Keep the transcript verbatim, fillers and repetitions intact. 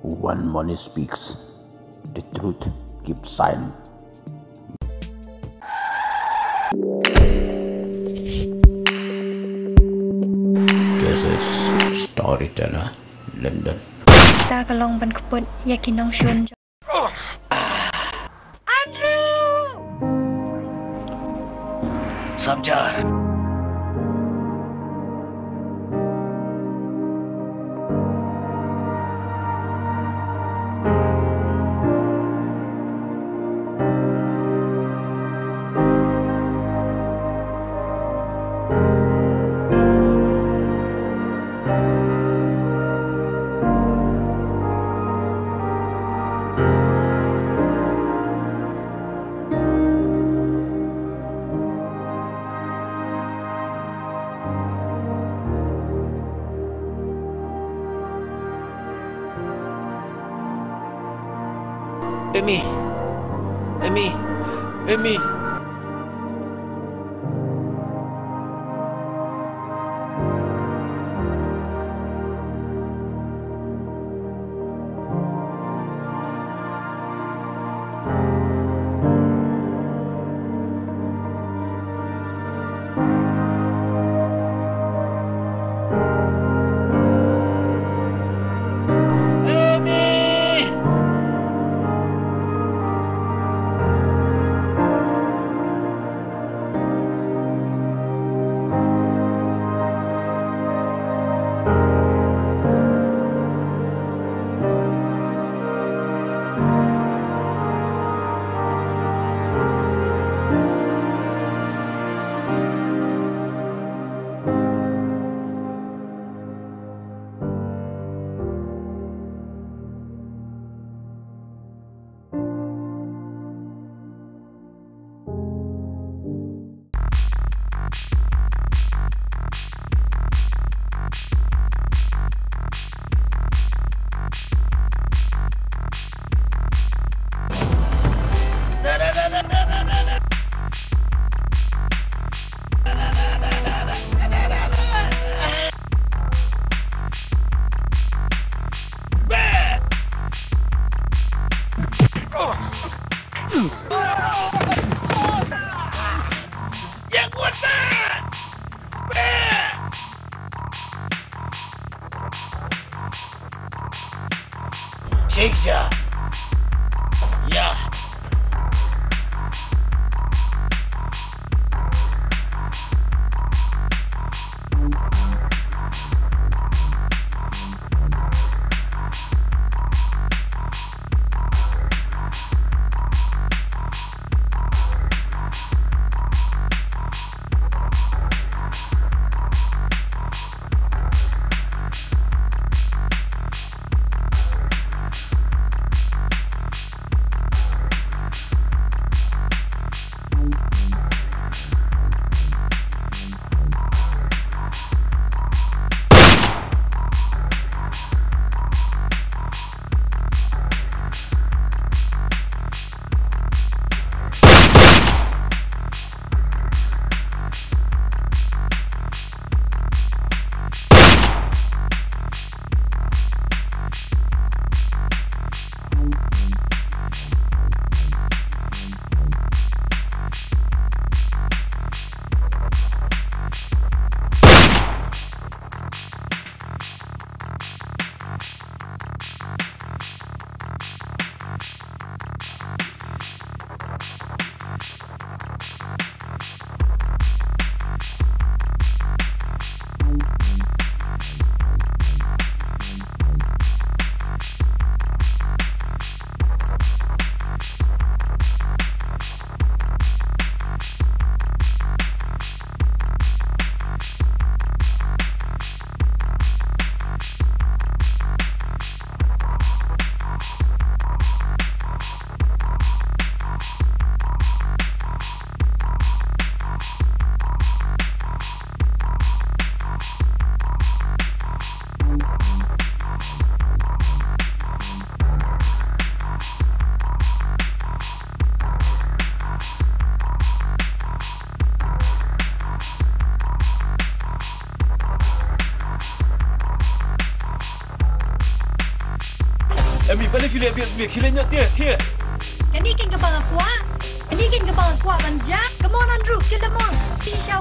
When money speaks, the truth keeps silent. This is Storyteller London. Ta ka long ban kput ïa ki nongshun. Andrew! Sabjar. Emi. Emi. Emi. Shikja. Ya. Em, balei phi leh biang, phi leh nyot te, phi. Kane keiñ kaba nga kwah. Kane keiñ kaba nga kwah ban jia. Come on Andrew, kill them all. Phi sha